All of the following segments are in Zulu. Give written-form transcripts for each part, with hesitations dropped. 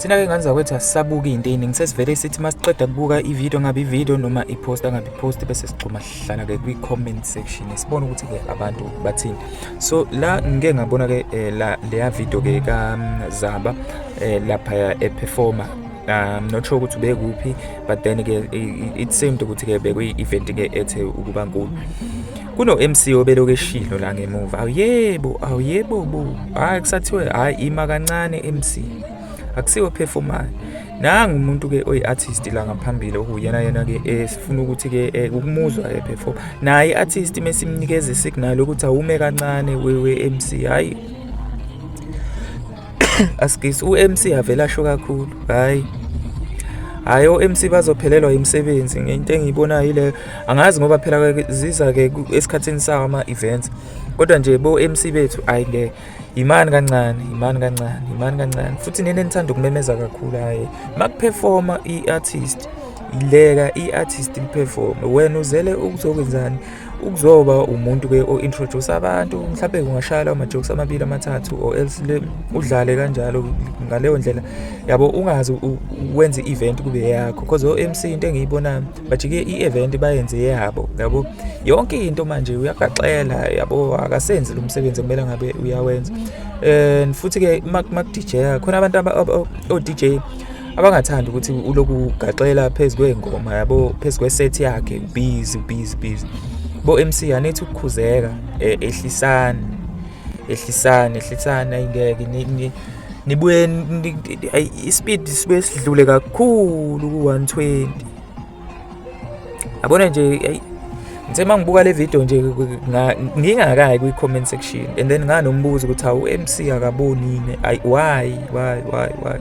Thina-ke ngane zakwethu asisabuki iy'nto ey'ningi, sesivele sithi masiqeda kubuka i-video, ngabe i-video noma i-post, angabe i-post, bese sigxuma sihlala-ke kwi-comment section, sibone ukuthi-ke abantu bathini. So la ngike ngabona-ke la leya video-ke kaZaba laphaya e-performa. I'm not sure ukuthi ubekuphi, but then-ke it seemed ukuthi-ke bekuyi-event-ke ethe ukuba nkulu. Kuno-MC obelokhu eshilo la ngemuva, "Awuyebo, awuyebo bo." Hhayi, kusathiwe hhayi, ima kancane MC, akusiwo performayo. Nangu umuntu-ke oyi-artist la ngaphambili, okuyena yena-ke esifuna ukuthi-ke ukumuzwa e-perform. Naye i-artist mesimnikeza i-signal ukuthi awume kancane we-MC, hhayi asigisi, u-MC avele asho kakhulu. Hhayi hhayi, o-MC bazophelelwa imisebenzi. Ngento engiyibonayo yileyo, angazi ngoba phela ziza-ke esikhathini sawo ama-events, kodwa nje bo-MC bethu, hhayi ngeke, imani kancane, imani kancane, imani kancane. Futhi nina enithanda ukumemeza kakhulu, hhayi, maku-performa i-artist, ileka i-artist li-performe. Wena uzele ukuzokwenzani? Ukuzoba umuntu-ke o-introduce abantu, mhlampe kungashaya lawo ma-jokes amabili amathathu or else le udlale kanjalo ngaleyo ndlela, yabo, ungaze wenze i-event kube eyakho, cause o-MC, into engiyibonayo, bajike i-event bayenze eyabo, yabo, yonke into. Manje uyagaxela, yabo, akasenzi lo msebenzi okumele ngabe uyawenza. And futhi-ke maku-DJ khona abantu, o-DJ abangathandi ukuthi uloku ugaxela phezu kwey'ngoma, yabo, phezu kwe-set yakhe, busy busy busy. Bo-MC, anithi ukukhuzeka, ehlisani, ehlisani, ehlisani. Ayingeke nibuye i-speed sibuye sidlule kakhulu ku-120, yabona nje. Ayi, ngithe uma ngibuka le video nje ngingakayi kwi-comment section and then nganombuzo ukuthi hawu, u-MC akaboni yini? Ayi, why, why, why, why?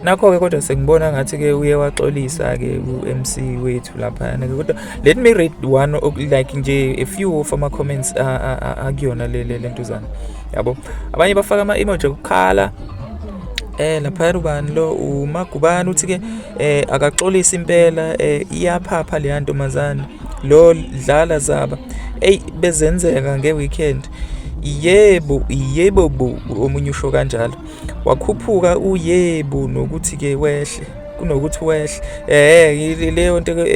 Nakho-ke kodwa sengibona ngathi-ke uye waxolisa-ke u-MC wethu laphayana-ke. Kodwa let me read one, like nje a few of ama-comments akuyona le ntuzana, yabo. Abanye bafaka ama-emoji okukhala laphaya. Ubani lo? UMagubane uthi-ke akaxolise impela, iyaphapha leya ntombazane lo, dlala Zaba, eyi bezenzeka nge-weekend. Yebo, yebo bo, omunye usho kanjalo. Wakhuphuka uyebo nokuthi-ke wehle, kunokuthi wehle. Leyo nto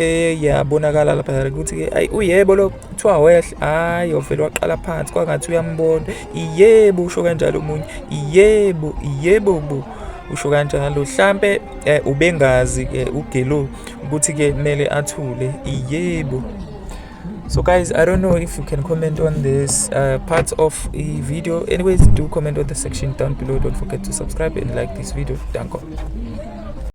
yabonakala lapha ukuthi-ke ayi, uyebo lo kuthiwa wehle, hhayi, wavele waqala phansi kwangathi uyambona. Yebo, usho kanjalo omunye. Yebo, yebo bo, usho kanjalo. Hlampe ubengazi-ke ugelo ukuthi-ke kumele athule. Yebo. So guys, I don't know if you can comment on this part of the video. Anyways, do comment on the section down below. Don't forget to subscribe and like this video. Danko.